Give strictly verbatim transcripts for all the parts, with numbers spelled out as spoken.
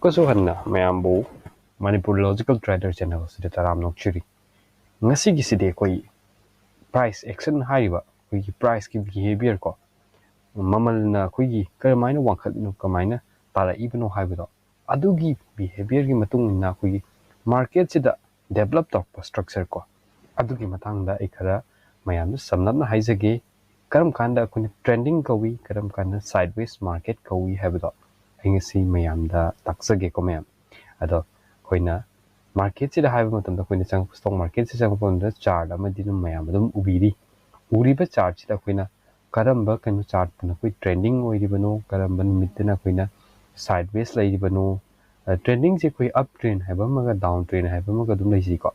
ꯑꯃꯨꯛꯀꯁꯨ ꯍꯟꯅ ꯃꯌꯥꯝꯕꯨ ꯃꯅꯤꯄꯨꯔ ꯂꯣꯖꯤꯀꯦꯜ ꯇ꯭ꯔꯦꯗꯔ ꯆꯦꯅꯦꯜꯁꯤꯗ ꯇꯔꯥꯝꯅ ꯑꯣꯛꯆꯔꯤ꯫ ꯉꯁꯤꯒꯤꯁꯤꯗꯤ ꯑꯩꯈꯣꯏ ꯄ꯭ꯔꯥꯏꯁ ꯑꯦꯛꯁꯟ ꯍꯥꯏꯔꯤꯕ ꯑꯩꯈꯣꯏꯒꯤ ꯄ꯭ꯔꯥꯏꯁꯀꯤ ꯕꯤꯍꯦꯕꯤꯌꯔ ꯀꯣ, ꯃꯃꯜꯅ ꯑꯩꯈꯣꯏꯒꯤ ꯀꯔꯝꯍꯥꯏꯅ ꯋꯥꯡꯈꯠꯂꯤꯅꯣ, ꯀꯃꯥꯏꯅ ꯇꯥꯔꯛꯏꯕꯅꯣ ꯍꯥꯏꯕꯗꯣ, ꯑꯗꯨꯒꯤ ꯕꯤꯍꯦꯕꯤꯌꯔꯒꯤ ꯃꯇꯨꯡ ꯏꯟꯅ ꯑꯩꯈꯣꯏꯒꯤ ꯃꯥꯔꯀꯦꯠꯁꯤꯗ ꯗꯦꯕꯂꯞ ꯇꯧꯔꯛꯄ ꯁ꯭ꯇ꯭ꯔꯛꯆꯔ ꯀꯣ, ꯑꯗꯨꯒꯤ ꯃꯇꯥꯡꯗ ꯑꯩ ꯈꯔ ꯃꯌꯥꯝꯗ ꯁꯝꯂꯞꯅ ꯍꯥꯏꯖꯒꯦ꯫ ꯀꯔꯝ ꯀꯥꯟꯗ ꯑꯩꯈꯣꯏꯅ ꯇ꯭ꯔꯦꯟꯗꯤꯡ ꯀꯧꯏ, ꯀꯔꯝ ꯀꯥꯟꯗ ꯁꯥꯏꯠꯋꯦꯁ ꯃꯥꯔꯀꯦꯠ ꯀꯧꯏ ꯍꯥꯏꯕꯗꯣ ꯑꯩ ꯉꯁꯤ ꯃꯌꯥꯝꯗ ꯇꯥꯛꯆꯒꯦꯀꯣ ꯃꯌꯥꯝ꯫ ꯑꯗꯣ ꯑꯩꯈꯣꯏꯅ ꯃꯥꯔꯀꯦꯠꯁꯤꯗ ꯍꯥꯏꯕ ꯃꯇꯝꯗ, ꯑꯩꯈꯣꯏꯅ ꯆꯪꯉꯛꯄ, ꯁ꯭ꯇꯣꯛ ꯃꯥꯔꯀꯦꯠꯁꯤ ꯆꯪꯉꯛꯄ ꯃꯇꯝꯗ ꯆꯥꯔꯠ ꯑꯃꯗꯤ ꯑꯗꯨꯝ ꯃꯌꯥꯝ ꯑꯗꯨꯝ ꯎꯕꯤꯔꯤ꯫ ꯎꯔꯤꯕ ꯆꯥꯔꯠꯁꯤꯗ ꯑꯩꯈꯣꯏꯅ ꯀꯔꯝꯕ ꯀꯩꯅꯣ ꯆꯥꯔꯠꯇꯅ ꯑꯩꯈꯣꯏ ꯇ꯭ꯔꯦꯟꯗꯤꯡ ꯑꯣꯏꯔꯤꯕꯅꯣ, ꯀꯔꯝꯕ ꯅꯨꯃꯤꯠꯇꯅ ꯑꯩꯈꯣꯏꯅ ꯁꯥꯏꯠꯋꯦꯁ ꯂꯩꯔꯤꯕꯅꯣ, ꯇ꯭ꯔꯦꯟꯗꯤꯡꯁꯦ ꯑꯩꯈꯣꯏ ꯑꯞ ꯇ꯭ꯔꯦꯟ ꯍꯥꯏꯕ ꯑꯃꯒ ꯗꯥꯎꯟ ꯇ꯭ꯔꯦꯟ ꯍꯥꯏꯕ ꯑꯃꯒ ꯑꯗꯨꯝ ꯂꯩꯖꯩꯀꯣ꯫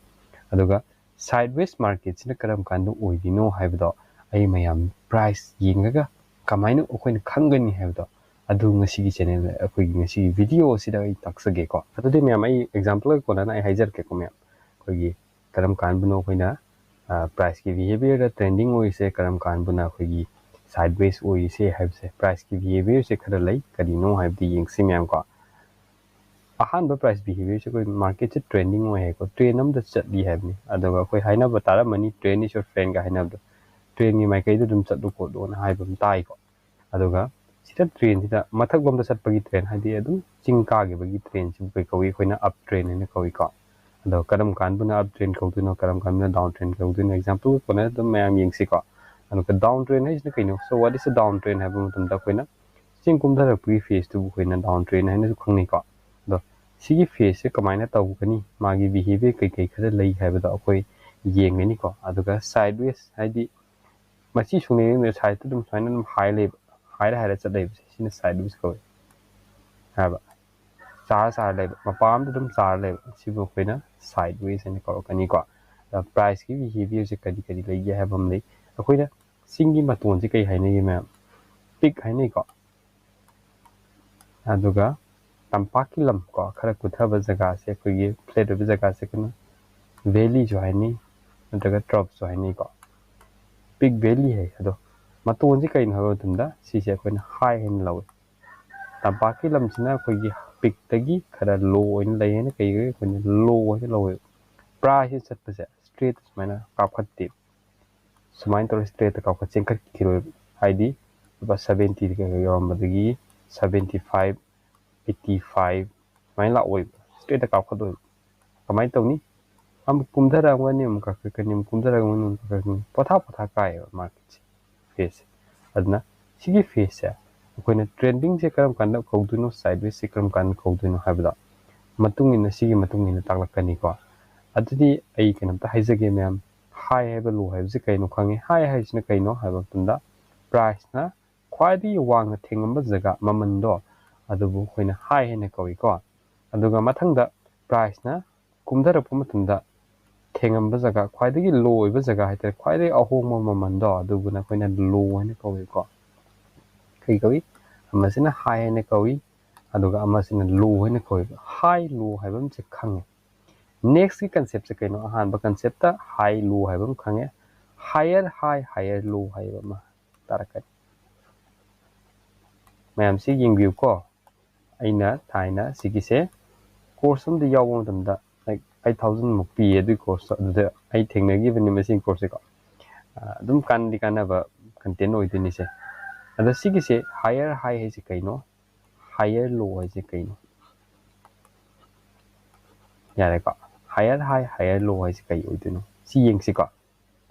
ꯑꯗꯨꯒ ꯁꯥꯏꯠꯋꯦꯁ ꯃꯥꯔꯀꯦꯠꯁꯤꯅ ꯀꯔꯝ ꯀꯥꯟꯗ ꯑꯣꯏꯔꯤꯅꯣ ꯍꯥꯏꯕꯗꯣ ꯑꯩ ꯃꯌꯥꯝ ꯄ꯭ꯔꯥꯏꯁ ꯌꯦꯡꯉꯒ ꯀꯃꯥꯏꯅ ꯑꯩꯈꯣꯏꯅ ꯈꯪꯒꯅꯤ ꯍꯥꯏꯕꯗꯣ ꯑꯗꯨ ꯉꯁꯤꯒꯤ ꯆꯦꯅꯦꯜ, ꯑꯩꯈꯣꯏꯒꯤ ꯉꯁꯤꯒꯤ ꯚꯤꯗꯤꯑꯣ ꯑꯁꯤꯗ ꯑꯩ ꯇꯥꯛꯆꯒꯦꯀꯣ꯫ ꯑꯗꯨꯗꯤ ꯃꯌꯥꯝ, ꯑꯩ ꯑꯦꯛꯖꯥꯝꯄꯜꯒ ꯀꯣꯟꯅꯅ ꯑꯩ ꯍꯥꯏꯖꯔꯛꯀꯦꯀꯣ ꯃꯌꯥꯝ꯫ ꯑꯩꯈꯣꯏꯒꯤ ꯀꯔꯝ ꯀꯥꯟꯗꯅꯣ ꯑꯩꯈꯣꯏꯅ ꯄ꯭ꯔꯥꯏꯁꯀꯤ ꯕꯤꯍꯦꯕꯤꯌꯔꯗ ꯇ꯭ꯔꯦꯟꯗꯤꯡ ꯑꯣꯏꯔꯤꯁꯦ, ꯀꯔꯝ ꯀꯥꯟꯗꯅ ꯑꯩꯈꯣꯏꯒꯤ ꯁꯥꯏꯠꯋꯦꯁ ꯑꯣꯏꯔꯤꯁꯦ ꯍꯥꯏꯕꯁꯦ, ꯄ꯭ꯔꯥꯏꯁꯀꯤ ꯕꯤꯍꯦꯕꯤꯌꯔꯁꯦ ꯈꯔ ꯂꯩ, ꯀꯔꯤꯅꯣ ꯍꯥꯏꯕꯗꯤ ꯌꯦꯡꯁꯤ ꯃꯌꯥꯝꯀꯣ꯫ ꯑꯍꯥꯟꯕ ꯄ꯭ꯔꯥꯏꯁ ꯕꯤꯍꯦꯕꯤꯌꯔꯁꯦ ꯑꯩꯈꯣꯏ ꯃꯥꯔꯀꯦꯠꯁꯦ ꯇ꯭ꯔꯦꯟꯗꯤꯡ ꯑꯣꯏ ꯍꯥꯏꯀꯣ, ꯇ꯭ꯔꯦꯟ ꯑꯃꯗ ꯆꯠꯂꯤ ꯍꯥꯏꯕꯅꯤ꯫ ꯑꯗꯨꯒ ꯑꯩꯈꯣꯏ ꯍꯥꯏꯅꯕ ꯇꯥꯔꯝꯃꯅꯤ, "Trend is your friend" ꯀ ꯍꯥꯏꯅꯕꯗꯣ, ꯇ꯭ꯔꯦꯟꯒꯤ ꯃꯥꯏꯀꯩꯗ ꯑꯗꯨꯝ ꯆꯠꯂꯨ ꯈꯣꯠꯂꯨꯅ ꯍꯥꯏꯕ ꯑꯃ ꯇꯥꯏꯀꯣ꯫ ꯑꯗꯨꯒ ꯁꯤꯗ ꯇ꯭ꯔꯦꯟꯁꯤꯗ ꯃꯊꯛꯂꯣꯝꯗ ꯆꯠꯄꯒꯤ ꯇ꯭ꯔꯦꯟ, ꯍꯥꯏꯗꯤ ꯑꯗꯨꯝ ꯆꯤꯡ ꯀꯥꯈꯤꯕꯒꯤ ꯇ꯭ꯔꯦꯟꯁꯤꯕꯨ ꯀꯩ ꯀꯧꯏ? ꯑꯩꯈꯣꯏꯅ ꯑꯞ ꯇ꯭ꯔꯦꯟ ꯍꯥꯏꯅ ꯀꯧꯏꯀꯣ꯫ ꯑꯗꯣ ꯀꯔꯝ ꯀꯥꯟꯗꯅ ꯑꯞ ꯇ꯭ꯔꯦꯟ ꯀꯧꯗꯣꯏꯅꯣ, ꯀꯔꯝ ꯀꯥꯟꯗꯅ ꯗꯥꯎꯟ ꯇ꯭ꯔꯦꯟ ꯀꯧꯗꯣꯏꯅꯣ, ꯑꯦꯛꯖꯥꯝꯄꯜ ꯀꯣꯟꯅ ꯑꯗꯨꯝ ꯃꯌꯥꯝ ꯌꯦꯡꯁꯤꯀꯣ꯫ ꯑꯗꯨꯒ ꯗꯥꯎꯟ ꯇ꯭ꯔꯦꯟ ꯍꯥꯏꯁꯤꯅ ꯀꯩꯅꯣ? So what is a down trend ꯍꯥꯏꯕ ꯃꯇꯝꯗ ꯑꯩꯈꯣꯏꯅ ꯆꯤꯡ ꯀꯨꯝꯊꯔꯛꯄꯒꯤ ꯐꯦꯁꯇꯨꯕꯨ ꯑꯩꯈꯣꯏꯅ ꯗꯥꯎꯟ ꯇ꯭ꯔꯦꯟ ꯍꯥꯏꯅꯁꯨ ꯈꯪꯅꯩꯀꯣ꯫ ꯑꯗꯣ ꯁꯤꯒꯤ ꯐꯦꯁꯁꯦ ꯀꯃꯥꯏꯅ ꯇꯧꯒꯅꯤ, ꯃꯥꯒꯤ ꯕꯤꯍꯦꯕꯤꯌꯔ ꯀꯩꯀꯩ ꯈꯔ ꯂꯩ ꯍꯥꯏꯕꯗꯣ ꯑꯩꯈꯣꯏ ꯌꯦꯡꯒꯅꯤꯀꯣ꯫ ꯑꯗꯨꯒ ꯁꯥꯏꯠꯋꯦꯁ ꯍꯥꯏꯗꯤ ꯃꯁꯤ ꯁꯨꯡꯂꯦꯡ ꯂꯦꯡꯗꯅ ꯁꯥꯏꯠꯇ ꯑꯗꯨꯝ ꯁꯨꯃꯥꯏꯅ ꯑꯗꯨꯝ ꯍꯥꯏ ꯂꯩꯕ, ꯍꯥꯏꯔ ꯍꯥꯏꯔ ꯆꯠ ꯂꯩꯕꯁꯦ, ꯁꯤꯅ ꯁꯥꯏꯠꯋꯦꯁ ꯀꯧꯏ ꯍꯥꯏꯕ꯫ ꯆꯥꯔ ꯆꯥꯔ ꯂꯩꯕ, ꯃꯄꯥ ꯑꯝꯗ ꯑꯗꯨꯝ ꯆꯥꯔ ꯂꯩꯕ, ꯁꯤꯕꯨ ꯑꯩꯈꯣꯏꯅ ꯁꯥꯏꯠꯋꯦꯁ ꯍꯥꯏꯅ ꯀꯧꯔꯛꯀꯅꯤꯀꯣ꯫ ꯑꯗ ꯄ꯭ꯔꯥꯏꯁꯀꯤ ꯕꯤꯍꯦꯕꯤꯌꯔꯁꯦ ꯀꯔꯤ ꯀꯔꯤ ꯂꯩꯒꯦ ꯍꯥꯏꯕ ꯑꯃ ꯂꯩ꯫ ꯑꯩꯈꯣꯏꯅ ꯆꯤꯡꯒꯤ ꯃꯇꯣꯟꯁꯦ ꯀꯩ ꯍꯥꯏꯅꯒꯦ ꯃꯌꯥꯝ? ꯄꯤꯛ ꯍꯥꯏꯅꯩꯀꯣ꯫ ꯑꯗꯨꯒ ꯇꯝꯄꯥꯛꯀꯤ ꯂꯝ ꯀꯣ, ꯈꯔ ꯀꯨꯠꯊꯕ ꯖꯒꯥꯁꯦ, ꯑꯩꯈꯣꯏꯒꯤ ꯐ꯭ꯂꯦꯠ ꯑꯣꯏꯕ ꯖꯒꯥꯁꯦ ꯑꯩꯈꯣꯏꯅ ꯚꯦꯂꯤꯁꯨ ꯍꯥꯏꯅꯩ, ꯅꯠꯇ꯭ꯔꯒ ꯇ꯭ꯔꯞꯁꯨ ꯍꯥꯏꯅꯩꯀꯣ꯫ ꯄꯤꯛ ꯚꯦꯂꯤ ꯍꯥꯏ꯫ ꯑꯗꯣ ꯃꯇꯣꯟꯁꯦ ꯀꯩꯅꯣ ꯍꯥꯏꯕ ꯃꯇꯝꯗ ꯁꯤꯁꯦ ꯑꯩꯈꯣꯏꯅ ꯍꯥꯏ ꯍꯥꯏꯅ ꯂꯧꯏ꯫ ꯇꯝꯄꯥꯛꯀꯤ ꯂꯝꯁꯤꯅ ꯑꯩꯈꯣꯏꯒꯤ ꯄꯤꯛꯇꯒꯤ ꯈꯔ ꯂꯣ ꯑꯣꯏꯅ ꯂꯩ ꯍꯥꯏꯅ ꯀꯩ ꯑꯩꯈꯣꯏꯅ ꯂꯣ ꯍꯥꯏꯅ ꯂꯧꯋꯦꯕ꯫ ꯄ꯭ꯔꯥꯏꯁꯁꯤ ꯆꯠꯄꯁꯦ ꯏꯁꯇ꯭ꯔꯦꯠ ꯁꯨꯃꯥꯏꯅ ꯀꯥꯞꯈꯠꯇꯦ, ꯁꯨꯃꯥꯏꯅ ꯇꯧꯔꯒ ꯏꯁꯇ꯭ꯔꯦꯠꯇ ꯀꯥꯞꯈꯠ ꯆꯦꯟꯈꯠꯈꯤꯔꯣꯏꯕ꯫ ꯍꯥꯏꯗꯤ ꯂꯨꯄꯥ ꯁꯕꯦꯟꯇꯤꯗ ꯀꯩꯀꯩ ꯌꯧꯔꯝꯕꯗꯒꯤ ꯁꯕꯦꯟꯇꯤ ꯐꯥꯏꯚ, ꯑꯩꯠꯇꯤ ꯐꯥꯏꯚ ꯁꯨꯃꯥꯏꯅ ꯂꯥꯛꯑꯣꯏꯕ, ꯏꯁꯇ꯭ꯔꯦꯠꯇ ꯀꯥꯞꯈꯠꯂꯣꯏꯕ꯫ ꯀꯃꯥꯏꯅ ꯇꯧꯅꯤ? ꯑꯃꯨꯛ ꯀꯨꯝꯊꯔꯛꯑꯝꯒꯅꯤ, ꯑꯃꯨꯛ ꯀꯥꯈꯠꯀꯅꯤ, ꯑꯃꯨꯛ ꯀꯨꯝꯊꯔꯛꯑꯝꯒꯅꯤ, ꯑꯃꯨꯛ ꯀꯥꯈꯠꯀꯅꯤ, ꯄꯣꯊꯥ ꯄꯣꯊꯥ ꯀꯥꯏꯌꯦꯕ ꯃꯥꯔꯀꯦꯠꯁꯦ, ꯐꯦꯁꯁꯦ꯫ ꯑꯗꯨꯅ ꯁꯤꯒꯤ ꯐꯦꯁꯁꯦ ꯑꯩꯈꯣꯏꯅ ꯇ꯭ꯔꯦꯟꯗꯤꯡꯁꯦ ꯀꯔꯝ ꯀꯥꯟꯗ ꯀꯧꯗꯣꯏꯅꯣ, ꯁꯥꯏꯠꯋꯦꯁꯁꯦ ꯀꯔꯝ ꯀꯥꯟꯗ ꯀꯧꯗꯣꯏꯅꯣ ꯍꯥꯏꯕꯗ ꯃꯇꯨꯡ ꯏꯟꯅ, ꯁꯤꯒꯤ ꯃꯇꯨꯡ ꯏꯟꯅ ꯇꯥꯛꯂꯛꯀꯅꯤꯀꯣ꯫ ꯑꯗꯨꯗꯤ ꯑꯩ ꯀꯩꯅꯣꯝꯇ ꯍꯥꯏꯖꯒꯦ ꯃꯌꯥꯝ, ꯍꯥꯏ ꯍꯥꯏꯕ ꯂꯣ ꯍꯥꯏꯕꯁꯤ ꯀꯩꯅꯣ ꯈꯪꯉꯦ꯫ ꯍꯥꯏ ꯍꯥꯏꯁꯤꯅ ꯀꯩꯅꯣ ꯍꯥꯏꯕ ꯃꯇꯝꯗ ꯄ꯭ꯔꯥꯏꯁꯅ ꯈ꯭ꯋꯥꯏꯗꯒꯤ ꯋꯥꯡꯅ ꯊꯦꯡꯉꯝꯕ ꯖꯒꯥ, ꯃꯃꯟꯗꯣ, ꯑꯗꯨꯕꯨ ꯑꯩꯈꯣꯏꯅ ꯍꯥꯏ ꯍꯥꯏꯅ ꯀꯧꯏꯀꯣ꯫ ꯑꯗꯨꯒ ꯃꯊꯪꯗ ꯄ꯭ꯔꯥꯏꯁꯅ ꯀꯨꯝꯊꯔꯛꯄ ꯃꯇꯝꯗ ꯊꯦꯡꯉꯝꯕ ꯖꯒꯥ, ꯈ꯭ꯋꯥꯏꯗꯒꯤ ꯂꯣ ꯑꯣꯏꯕ ꯖꯒꯥ ꯍꯥꯏꯇꯥꯔꯦ, ꯈ꯭ꯋꯥꯏꯗꯒꯤ ꯑꯍꯣꯡꯕ ꯃꯃꯟꯗꯣ, ꯑꯗꯨꯕꯨꯅ ꯑꯩꯈꯣꯏꯅ ꯂꯣ ꯍꯥꯏꯅ ꯀꯧꯏꯀꯣ꯫ ꯀꯩ ꯀꯧꯏ? ꯑꯃꯁꯤꯅ ꯍꯥꯏ ꯍꯥꯏꯅ ꯀꯧꯏ, ꯑꯗꯨꯒ ꯑꯃꯁꯤꯅ ꯂꯣ ꯍꯥꯏꯅ ꯀꯧꯏꯕ꯫ ꯍꯥꯏ ꯂꯣ ꯍꯥꯏꯕ ꯑꯃꯁꯦ ꯈꯪꯉꯦ꯫ ꯅꯦꯛꯁꯀꯤ ꯀꯟꯁꯦꯞꯁꯦ ꯀꯩꯅꯣ? ꯑꯍꯥꯟꯕ ꯀꯟꯁꯦꯞꯇ ꯍꯥꯏ ꯂꯣ ꯍꯥꯏꯕ ꯑꯃ ꯈꯪꯉꯦ, ꯍꯥꯌꯔ ꯍꯥꯏ ꯍꯥꯌꯔ ꯂꯣ ꯍꯥꯏꯕ ꯑꯃ ꯇꯥꯔꯛꯀꯅꯤ꯫ ꯃꯌꯥꯝꯁꯤ ꯌꯦꯡꯕꯤꯌꯨꯀꯣ꯫ ꯑꯩꯅ ꯊꯥꯏꯅ ꯁꯤꯒꯤꯁꯦ ꯀꯣꯔꯁ ꯑꯃꯗ ꯌꯥꯎꯕ ꯃꯇꯝꯗ, ꯂꯥꯏꯛ, ꯑꯩꯠ ꯊꯥꯎꯖꯟꯃꯨꯛ ꯄꯤꯌꯦ ꯑꯗꯨꯒꯤ ꯀꯣꯔꯁꯇꯣ꯫ ꯑꯗꯨꯗ ꯑꯩ ꯊꯦꯡꯅꯈꯤꯕꯅꯤ ꯃꯁꯤꯒꯤ ꯀꯣꯔꯁꯁꯦꯀꯣ꯫ ꯑꯗꯨꯝ ꯀꯥꯟꯗꯤ ꯀꯥꯟꯅꯕ ꯀꯟꯇꯦꯟ ꯑꯣꯏꯗꯣꯏꯅꯤꯁꯦ꯫ ꯑꯗꯣ ꯁꯤꯒꯤꯁꯦ ꯍꯥꯌꯔ ꯍꯥꯏ ꯍꯥꯏꯁꯦ ꯀꯩꯅꯣ? ꯍꯥꯌꯔ ꯂꯣ ꯍꯥꯏꯁꯦ ꯀꯩꯅꯣ? ꯌꯥꯔꯦꯀꯣ꯫ ꯍꯥꯌꯔ ꯍꯥꯏ ꯍꯥꯌꯔ ꯂꯣ ꯍꯥꯏꯁꯦ ꯀꯩ ꯑꯣꯏꯗꯣꯏꯅꯣ? ꯁꯤ ꯌꯦꯡꯁꯤꯀꯣ꯫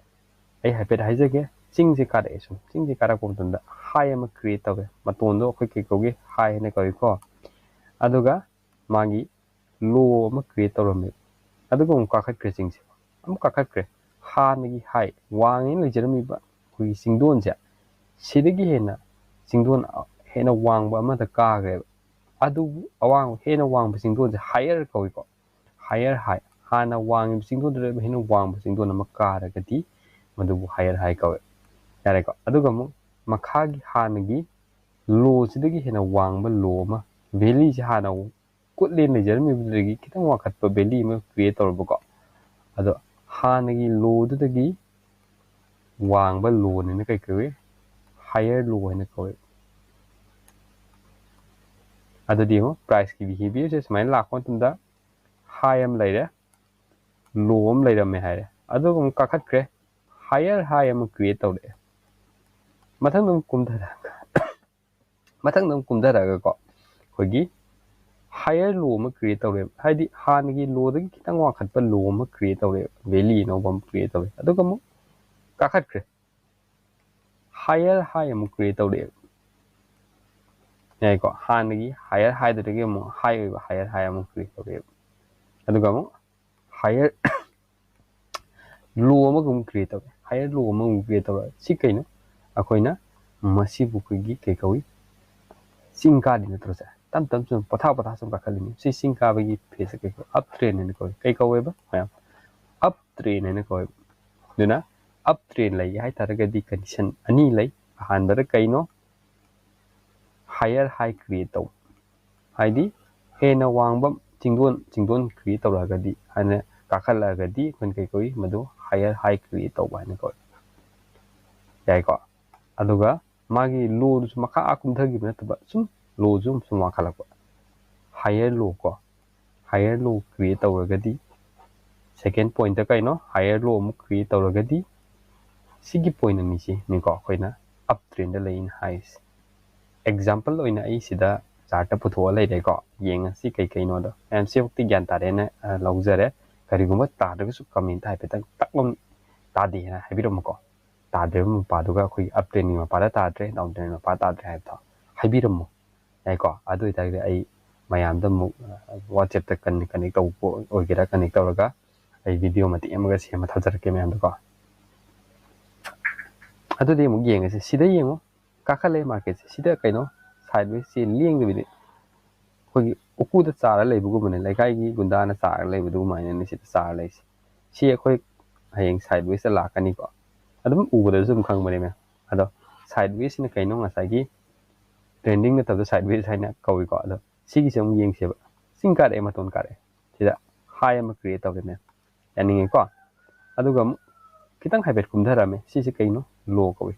ꯑꯩ ꯍꯥꯏꯐꯦꯠ ꯍꯥꯏꯖꯒꯦ꯫ ꯆꯤꯡꯁꯦ ꯀꯥꯔꯛꯑꯦ ꯁꯨꯝ꯫ ꯆꯤꯡꯁꯦ ꯀꯥꯔꯛꯄ ꯃꯇꯝꯗ ꯍꯥꯏ ꯑꯃ ꯀ꯭ꯔꯤꯌꯦꯠ ꯇꯧꯋꯦ꯫ ꯃꯇꯣꯟꯗꯣ ꯑꯩꯈꯣꯏ ꯀꯩ ꯀꯧꯒꯦ? ꯍꯥꯏ ꯍꯥꯏꯅ ꯀꯧꯏꯀꯣ꯫ ꯑꯗꯨꯒ ꯃꯥꯒꯤ ꯂꯣ ꯑꯃ ꯀ꯭ꯔꯤꯌꯦꯠ ꯇꯧꯔꯝꯃꯦ꯫ ꯑꯗꯨꯒ ꯑꯃꯨꯛ ꯀꯥꯈꯠꯈ꯭ꯔꯦ ꯆꯤꯡꯁꯦ꯫ ꯑꯃꯨꯛ ꯀꯥꯈꯠꯈ꯭ꯔꯦ꯫ ꯍꯥꯟꯅꯒꯤ ꯍꯥꯏ, ꯋꯥꯡꯉꯦꯅ ꯂꯩꯖꯔꯝꯃꯤꯕ ꯑꯩꯈꯣꯏꯒꯤ ꯆꯤꯡꯗꯣꯟꯁꯦ, ꯁꯤꯗꯒꯤ ꯍꯦꯟꯅ ꯆꯤꯡꯗꯣꯟ ꯍꯦꯟꯅ ꯋꯥꯡꯕ ꯑꯃꯗ ꯀꯥꯈ꯭ꯔꯦꯕ꯫ ꯑꯗꯨꯕꯨ ꯑꯋꯥꯡ-, ꯍꯦꯟꯅ ꯋꯥꯡꯕ ꯆꯤꯡꯗꯣꯟꯁꯦ ꯍꯥꯌꯔ ꯀꯧꯏꯀꯣ꯫ ꯍꯥꯌꯔ ꯍꯥꯏ, ꯍꯥꯟꯅ ꯋꯥꯡꯉꯤꯕ ꯆꯤꯡꯗꯣꯟꯗꯨꯗ ꯍꯦꯟꯅ ꯋꯥꯡꯕ ꯆꯤꯡꯗꯣꯟ ꯑꯃ ꯀꯥꯔꯒꯗꯤ ꯃꯗꯨꯕꯨ ꯍꯥꯌꯔ ꯍꯥꯏ ꯀꯧꯋꯦ꯫ ꯌꯥꯔꯦꯀꯣ꯫ ꯑꯗꯨꯒ ꯑꯃꯨꯛ ꯃꯈꯥꯒꯤ ꯍꯥꯟꯅꯒꯤ ꯂꯣꯁꯤꯗꯒꯤ ꯍꯦꯟꯅ ꯋꯥꯡꯕ ꯂꯣ ꯑꯃ, ꯚꯦꯂꯤꯁꯦ ꯍꯥꯟꯅ ꯀꯨꯠꯂꯦꯅ ꯂꯩꯖꯔꯝꯃꯤꯕꯗꯨꯗꯒꯤ ꯈꯤꯇꯪ ꯋꯥꯡꯈꯠꯄ ꯚꯦꯂꯤ ꯑꯃ ꯀ꯭ꯔꯤꯌꯦꯠ ꯇꯧꯔꯕꯀꯣ꯫ ꯑꯗꯣ ꯍꯥꯟꯅꯒꯤ ꯂꯣꯗꯨꯗꯒꯤ ꯋꯥꯡꯕ ꯂꯣꯅꯤꯅ ꯀꯩ ꯀꯧꯏ? ꯍꯥꯌꯔ ꯂꯣ ꯍꯥꯏꯅ ꯀꯧꯏ꯫ ꯑꯗꯨꯗꯤ ꯌꯦꯡꯉꯣ, priceꯀꯤ behaviorꯁꯦ ꯁꯨꯃꯥꯏꯅ ꯂꯥꯛꯄ ꯃꯇꯝꯗ high ꯑꯃ ꯂꯩꯔꯦ, low ꯑꯃ ꯂꯩꯔꯝꯃꯦ ꯍꯥꯏꯔꯦ, ꯑꯗꯨꯒ ꯑꯃꯨꯛ ꯀꯥꯈꯠꯈ꯭ꯔꯦ, higher high ꯑꯃ create ꯇꯧꯔꯛꯑꯦ꯫ ꯃꯊꯪꯗ ꯑꯃꯨꯛ ꯀꯨꯝꯊꯔꯛꯑꯒ ꯃꯊꯪꯗ ꯑꯃꯨꯛ ꯀꯨꯝꯊꯔꯛꯑꯒꯀꯣ, ꯑꯩꯈꯣꯏꯒꯤ higher low ꯑꯃ create ꯇꯧꯔꯦꯕ꯫ ꯍꯥꯏꯗꯤ ꯍꯥꯟꯅꯒꯤ lowꯗꯒꯤ ꯈꯤꯇꯪ ꯋꯥꯡꯈꯠꯄ low ꯑꯃ create ꯇꯧꯔꯦꯕ, valley ꯑꯅꯧꯕ ꯑꯃ create ꯇꯧꯔꯦ꯫ ꯑꯗꯨꯒ ꯑꯃꯨꯛ ꯀꯥꯈꯠꯈ꯭ꯔꯦ, higher high ꯑꯃꯨꯛ create ꯇꯧꯔꯛꯑꯦꯕ꯫ ꯌꯥꯏꯀꯣ, ꯍꯥꯟꯅꯒꯤ higher highꯗꯨꯗꯒꯤ ꯑꯃꯨꯛ high ꯑꯣꯏꯕ higher high ꯑꯃꯨꯛ create ꯇꯧꯔꯛꯑꯦꯕ꯫ ꯑꯗꯨꯒ ꯑꯃꯨꯛ higher low ꯑꯃꯒ ꯑꯃꯨꯛ create ꯇꯧꯔꯦ, higher low ꯑꯃꯃꯨꯛ create ꯇꯧꯔꯦ꯫ ꯁꯤ ꯀꯩꯅꯣ? ꯑꯩꯈꯣꯏꯅ ꯃꯁꯤꯕꯨ ꯑꯩꯈꯣꯏꯒꯤ ꯀꯩ ꯀꯧꯏ? ꯆꯤꯡ ꯀꯥꯔꯤ ꯅꯠꯇ꯭ꯔꯣ ꯁꯦ? ꯇꯞ ꯇꯞ ꯁꯨꯝ ꯄꯊꯥ ꯄꯊꯥ ꯁꯨꯝ ꯀꯥꯈꯠꯂꯤꯅꯤ꯫ ꯁꯤ ꯆꯤꯡ ꯀꯥꯕꯒꯤ phaseꯁꯦ ꯀꯩ ꯀꯧꯏ? Up trend ꯍꯥꯏꯅ ꯀꯧꯏ꯫ ꯀꯩ ꯀꯧꯋꯦꯕ ꯃꯌꯥꯝ? Up trend ꯍꯥꯏꯅ ꯀꯧꯋꯦꯕ꯫ ꯑꯗꯨꯅ up trend ꯂꯩꯒꯦ ꯍꯥꯏꯇꯥꯔꯒꯗꯤ condition ꯑꯅꯤ ꯂꯩ꯫ ꯑꯍꯥꯟꯕꯗ ꯀꯩꯅꯣ? Higher high create ꯇꯧꯕ, ꯍꯥꯏꯗꯤ ꯍꯦꯟꯅ ꯋꯥꯡꯕ ꯆꯤꯡꯗꯣꯟ, ꯆꯤꯡꯗꯣꯟ create ꯇꯧꯔꯛꯑꯒꯗꯤ, ꯍꯥꯏꯅ ꯀꯥꯈꯠꯂꯛꯑꯒꯗꯤ ꯑꯩꯈꯣꯏꯅ ꯀꯩ ꯀꯧꯏ? ꯃꯗꯨ higher high create ꯇꯧꯕ ꯍꯥꯏꯅ ꯀꯧꯏ꯫ ꯌꯥꯏꯀꯣ? ꯑꯗꯨꯒ ꯃꯥꯒꯤ lowꯗꯨꯁꯨ ꯃꯈꯥ ꯑꯥ ꯀꯨꯝꯊꯈꯤꯕ ꯅꯠꯇꯕ, ꯁꯨꯝ lowꯁꯨ ꯁꯨꯝ ꯋꯥꯡꯈꯠꯂꯛꯄ, higher low ꯀꯣ, higher low create ꯇꯧꯔꯒꯗꯤ, second pointꯇ ꯀꯩꯅꯣ? Higher low ꯑꯃꯨꯛ create ꯇꯧꯔꯒꯗꯤ, ꯁꯤꯒꯤ point ꯑꯅꯤꯁꯤꯅꯤꯀꯣ ꯑꯩꯈꯣꯏꯅ up trendꯗ ꯂꯩꯅ ꯍꯥꯏꯔꯤꯁꯦ꯫ Example ꯑꯣꯏꯅ ꯑꯩ ꯁꯤꯗ chartꯇ ꯄꯨꯊꯣꯛꯑ ꯂꯩꯔꯦꯀꯣ, ꯌꯦꯡꯉꯁꯤ ꯀꯩ ꯀꯩꯅꯣꯗꯣ꯫ ꯃꯌꯥꯝ ꯁꯤꯐꯥꯎꯗꯤ ꯒ꯭ꯌꯥꯟ ꯇꯥꯔꯦꯅ, ꯑ, ꯂꯧꯖꯔꯦ꯫ ꯀꯔꯤꯒꯨꯝꯕ ꯇꯥꯗ꯭ꯔꯒꯁꯨ commentꯇ ꯍꯥꯏꯐꯦꯠꯇꯪ ꯇꯛ ꯂꯥꯎꯅ "ꯇꯥꯗꯦ" ꯍꯥꯏꯅ ꯍꯥꯏꯕꯤꯔꯝꯃꯨꯀꯣ꯫ ꯇꯥꯗ꯭ꯔꯤꯕ ꯃꯄꯥꯗꯨꯒ ꯑꯩꯈꯣꯏꯒꯤ up trendꯀꯤ ꯃꯄꯥꯗ ꯇꯥꯗ꯭ꯔꯦ, down trend ꯃꯄꯥ ꯇꯥꯗ꯭ꯔꯦ ꯍꯥꯏꯕꯗꯣ ꯍꯥꯏꯕꯤꯔꯝꯃꯨ꯫ ꯌꯥꯏꯀꯣ? ꯑꯗꯨ ꯑꯣꯏꯇꯥꯔꯒꯗꯤ ꯑꯩ ꯃꯌꯥꯝꯗ ꯑꯃꯨꯛ, ꯑ, WhatsAppꯇ ꯀꯟ-, connect ꯇꯧꯕ ꯑꯣꯏꯒꯦꯔꯥ, connect ꯇꯧꯔꯒ ꯑꯩ video ꯃꯇꯦꯛ ꯑꯃꯒ ꯁꯦꯝꯃ ꯊꯥꯖꯔꯛꯀꯦ ꯃꯌꯥꯝꯗꯀꯣ꯫ ꯑꯗꯨꯗꯤ ꯑꯃꯨꯛ ꯌꯦꯡꯉꯁꯤ꯫ ꯁꯤꯗ ꯌꯦꯡꯉꯣ, ꯀꯥꯈꯠꯂꯛꯑꯦ marketꯁꯦ꯫ ꯁꯤꯗ ꯀꯩꯅꯣ? Sidewaysꯁꯦ ꯂꯦꯡꯗꯕꯤꯗ ꯑꯩꯈꯣꯏꯒꯤ ꯎꯀꯨꯗ ꯆꯥꯔ ꯂꯩꯕꯒꯨꯝꯕꯅꯦ, ꯂꯩꯀꯥꯏꯒꯤ ꯒꯨꯟꯗꯥꯅ ꯆꯥꯔ ꯂꯩꯕꯗꯨꯃꯥꯏꯅꯅꯦ ꯁꯤꯗ ꯆꯥꯔ ꯂꯩꯁꯦ꯫ ꯁꯤ ꯑꯩꯈꯣꯏ ꯍꯌꯦꯡ sidewaysꯇ ꯂꯥꯛꯀꯅꯤꯀꯣ, ꯑꯗꯨꯝ ꯎꯕꯗꯁꯨ ꯑꯗꯨꯝ ꯈꯪꯕꯅꯦ ꯃꯌꯥꯝ꯫ ꯑꯗꯣ sidewaysꯁꯤꯅ ꯀꯩꯅꯣ? ꯉꯁꯥꯏꯒꯤ trending ꯅꯠꯇꯕꯗ sideways ꯍꯥꯏꯅ ꯀꯧꯏꯀꯣ꯫ ꯑꯗꯣ ꯁꯤꯒꯤꯁꯦ ꯑꯃꯨꯛ ꯌꯦꯡꯁꯦꯕ꯫ ꯆꯤꯡ ꯀꯥꯔꯛꯑꯦ, ꯃꯇꯣꯟ ꯀꯥꯔꯛꯑꯦ꯫ ꯁꯤꯗ high ꯑꯃ create ꯇꯧꯔꯦ ꯃꯌꯥꯝ, ꯌꯥꯅꯤꯡꯉꯦꯀꯣ꯫ ꯑꯗꯨꯒ ꯑꯃꯨꯛ ꯈꯤꯇꯪ ꯍꯥꯏꯐꯦꯠ ꯀꯨꯝꯊꯔꯛꯑꯝꯃꯦ꯫ ꯁꯤꯁꯦ ꯀꯩꯅꯣ? Low ꯀꯧꯏ,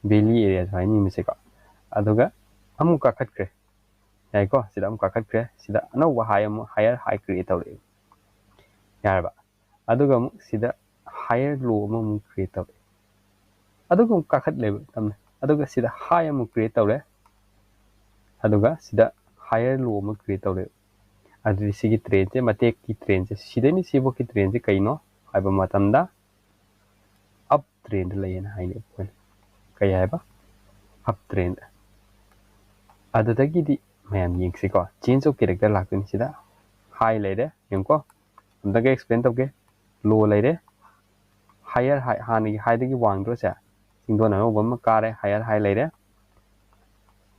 valley areaꯁꯨ ꯍꯥꯏꯅꯤ ꯃꯁꯤꯀꯣ꯫ ꯑꯗꯨꯒ ꯑꯃꯨꯛ ꯀꯥꯈꯠꯈ꯭ꯔꯦ꯫ ꯌꯥꯏꯀꯣ? ꯁꯤꯗ ꯑꯃꯨꯛ ꯀꯥꯈꯠꯈ꯭ꯔꯦ꯫ ꯁꯤꯗ ꯑꯅꯧꯕ high ꯑꯃꯨꯛ, higher high create ꯇꯧꯔꯛꯑꯦ꯫ ꯌꯥꯔꯕ? ꯑꯗꯨꯒ ꯑꯃꯨꯛ ꯁꯤꯗ higher low ꯑꯃꯃꯨꯛ create ꯇꯧꯔꯛꯑꯦ꯫ ꯑꯗꯨꯒ ꯑꯃꯨꯛ ꯀꯥꯈꯠꯂꯦꯕ ꯇꯞꯅ꯫ ꯑꯗꯨꯒ ꯁꯤꯗ high ꯑꯃꯨꯛ create ꯇꯧꯔꯦ꯫ ꯑꯗꯨꯒ ꯁꯤꯗ higher low ꯑꯃ create ꯇꯧꯔꯦ꯫ ꯑꯗꯨꯗꯤ ꯁꯤꯒꯤ trendꯁꯦ, ꯃꯇꯦꯛꯀꯤ trendꯁꯦ, ꯁꯤꯗꯩꯅ ꯁꯤꯐꯥꯎꯒꯤ trendꯁꯦ ꯀꯩꯅꯣ ꯍꯥꯏꯕ ꯃꯇꯝꯗ up trend ꯂꯩꯌꯦꯅ ꯍꯥꯏꯅꯩ ꯑꯩꯈꯣꯏꯅ꯫ ꯀꯩ ꯍꯥꯏꯕ? Up trend꯫ ꯑꯗꯨꯗꯒꯤꯗꯤ ꯃꯌꯥꯝ ꯌꯦꯡꯁꯤꯀꯣ, change of character ꯂꯥꯛꯇꯣꯏꯅꯤ꯫ ꯁꯤꯗ high ꯂꯩꯔꯦ, ꯌꯦꯡꯉꯨꯀꯣ, ꯑꯝꯇꯪꯒ explain ꯇꯧꯒꯦ꯫ Low ꯂꯩꯔꯦ, higher high, ꯍꯥꯟꯅꯒꯤ highꯗꯒꯤ ꯋꯥꯡꯗ꯭ꯔꯣ ꯁꯦ? ꯆꯤꯡꯗꯣꯟ ꯑꯅꯧꯕ ꯑꯃ ꯀꯥꯔꯦ, higher high ꯂꯩꯔꯦ꯫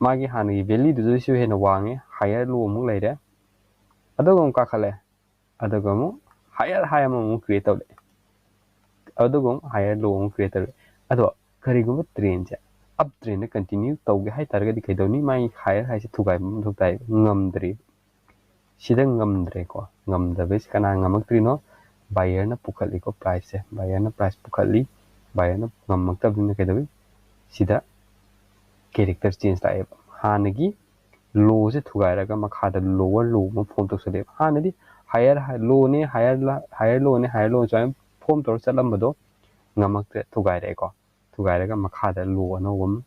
ꯃꯥꯒꯤ ꯍꯥꯟꯅꯒꯤ valleyꯗꯨꯗꯩꯁꯨ ꯍꯦꯟꯅ ꯋꯥꯡꯉꯦ, higher low ꯑꯃꯨꯛ ꯂꯩꯔꯦ꯫ ꯑꯗꯨꯒ ꯑꯃꯨꯛ ꯀꯥꯈꯠꯂꯦ, ꯑꯗꯨꯒ ꯑꯃꯨꯛ higher high ꯑꯃꯃꯨꯛ create ꯇꯧꯔꯛꯑꯦ, ꯑꯗꯨꯒ ꯑꯃꯨꯛ higher low ꯑꯃꯨꯛ create ꯇꯧꯔꯛꯑꯦ꯫ ꯑꯗꯣ ꯀꯔꯤꯒꯨꯝꯕ trendꯁꯦ up trendꯗ continue ꯇꯧꯒꯦ ꯍꯥꯏꯇꯥꯔꯒꯗꯤ ꯀꯩꯗꯧꯅꯤ? ꯃꯥꯒꯤ higher highꯁꯦ ꯊꯨꯒꯥꯏꯕ ꯑꯃ ꯃꯊꯧ ꯇꯥꯏ꯫ ꯉꯝꯗ꯭ꯔꯤ꯫ ꯁꯤꯗ ꯉꯝꯗ꯭ꯔꯦꯀꯣ꯫ ꯉꯝꯗꯕꯁꯤ ꯀꯅꯥ ꯉꯝꯃꯛꯇ꯭ꯔꯤꯅꯣ? Buyerꯅ ꯄꯨꯈꯠꯂꯤꯀꯣ priceꯁꯦ꯫ Buyerꯅ price ꯄꯨꯈꯠꯂꯤ꯫ Buyerꯅ ꯉꯝꯃꯛꯇꯕꯅꯤꯅ ꯀꯩꯗꯧꯏ? ꯁꯤꯗ character change ꯂꯥꯛꯑꯦꯕ꯫ ꯍꯥꯟꯅꯒꯤ lowꯁꯦ ꯊꯨꯒꯥꯏꯔꯒ ꯃꯈꯥꯗ lower low ꯑꯃ form ꯇꯧꯁꯜꯂꯛꯑꯦꯕ꯫ ꯍꯥꯟꯅꯗꯤ higher high, lowꯅꯦ, higher la-, higher lowꯅꯦ, higher low ꯁꯨꯃꯥꯏꯅ form ꯇꯧꯔ ꯆꯠꯂꯝꯕꯗꯣ ꯉꯝꯃꯛꯇ꯭ꯔꯦ, ꯊꯨꯒꯥꯏꯔꯛꯑꯦꯀꯣ꯫ ꯊꯨꯒꯥꯏꯔꯒ ꯃꯈꯥꯗ low ꯑꯅꯧꯕ ꯑꯃ,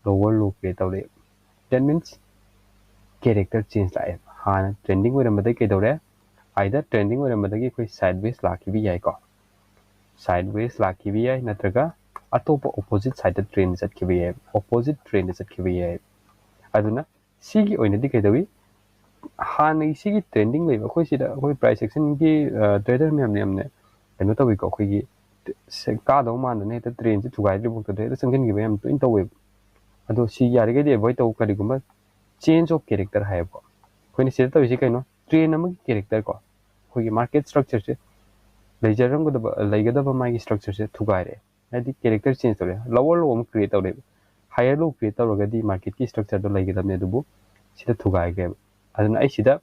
lower low create ꯇꯧꯔꯛꯑꯦ꯫ That means character change ꯂꯥꯛꯑꯦ꯫ ꯍꯥꯟꯅ trending ꯑꯣꯏꯔꯝꯕꯗꯒꯤ ꯀꯩꯗꯧꯔꯦ? Either trending ꯑꯣꯏꯔꯝꯕꯗꯒꯤ ꯑꯩꯈꯣꯏ sideways ꯂꯥꯛꯈꯤꯕ ꯌꯥꯏꯀꯣ, sideways ꯂꯥꯛꯈꯤꯕ ꯌꯥꯏ, ꯅꯠꯇ꯭ꯔꯒ ꯑꯇꯣꯞꯄ opposite sideꯇ trend ꯆꯠꯈꯤꯕ ꯌꯥꯏ, opposite trendꯇ ꯆꯠꯈꯤꯕ ꯌꯥꯏ꯫ ꯑꯗꯨꯅ ꯁꯤꯒꯤ ꯑꯣꯏꯅꯗꯤ ꯀꯩꯗꯧꯏ? ꯍꯥꯟꯅꯒꯤ ꯁꯤꯒꯤ trending ꯂꯩꯕ, ꯑꯩꯈꯣꯏ ꯁꯤꯗ ꯑꯩꯈꯣꯏ price actionꯒꯤ, ꯑ, trader ꯃꯌꯥꯝꯅ ꯌꯥꯝꯅ ꯀꯩꯅꯣ ꯇꯧꯏꯀꯣ, ꯑꯩꯈꯣꯏꯒꯤ ꯁꯦ-, ꯀꯥꯗꯧ ꯃꯥꯟꯗꯅ ꯍꯦꯛꯇ trendꯁꯦ ꯊꯨꯒꯥꯏꯗ꯭ꯔꯤꯐꯥꯎꯗ ꯍꯦꯛꯇ ꯆꯪꯁꯤꯟꯈꯤꯕ ꯌꯥꯝ ꯇꯣꯏꯅ ꯇꯧꯋꯦꯕ꯫ ꯑꯗꯣ ꯁꯤ ꯌꯥꯔꯤꯈꯩꯗꯤ avoid ꯇꯧ꯫ ꯀꯔꯤꯒꯨꯝꯕ change of character ꯍꯥꯏꯌꯦꯕꯀꯣ, ꯑꯩꯈꯣꯏꯅ ꯁꯤꯗ ꯇꯧꯔꯤꯁꯤ ꯀꯩꯅꯣ? Trend ꯑꯃꯒꯤ character ꯀꯣ, ꯑꯩꯈꯣꯏꯒꯤ market structureꯁꯦ, ꯂꯩꯖꯔꯝꯒꯗꯕ, ꯂꯩꯒꯗꯕ ꯃꯥꯒꯤ structureꯁꯦ ꯊꯨꯒꯥꯏꯔꯦ꯫ ꯍꯥꯏꯗꯤ character change ꯇꯧꯔꯦ, lower low ꯑꯃ create ꯇꯧꯔꯦꯕ꯫ Higher low create ꯇꯧꯔꯒꯗꯤ marketꯀꯤ structureꯗꯣ ꯂꯩꯒꯗꯕꯅꯦ, ꯑꯗꯨꯕꯨ ꯁꯤꯗ ꯊꯨꯒꯥꯏꯈ꯭ꯔꯦꯕ꯫ ꯑꯗꯨꯅ ꯑꯩ ꯁꯤꯗ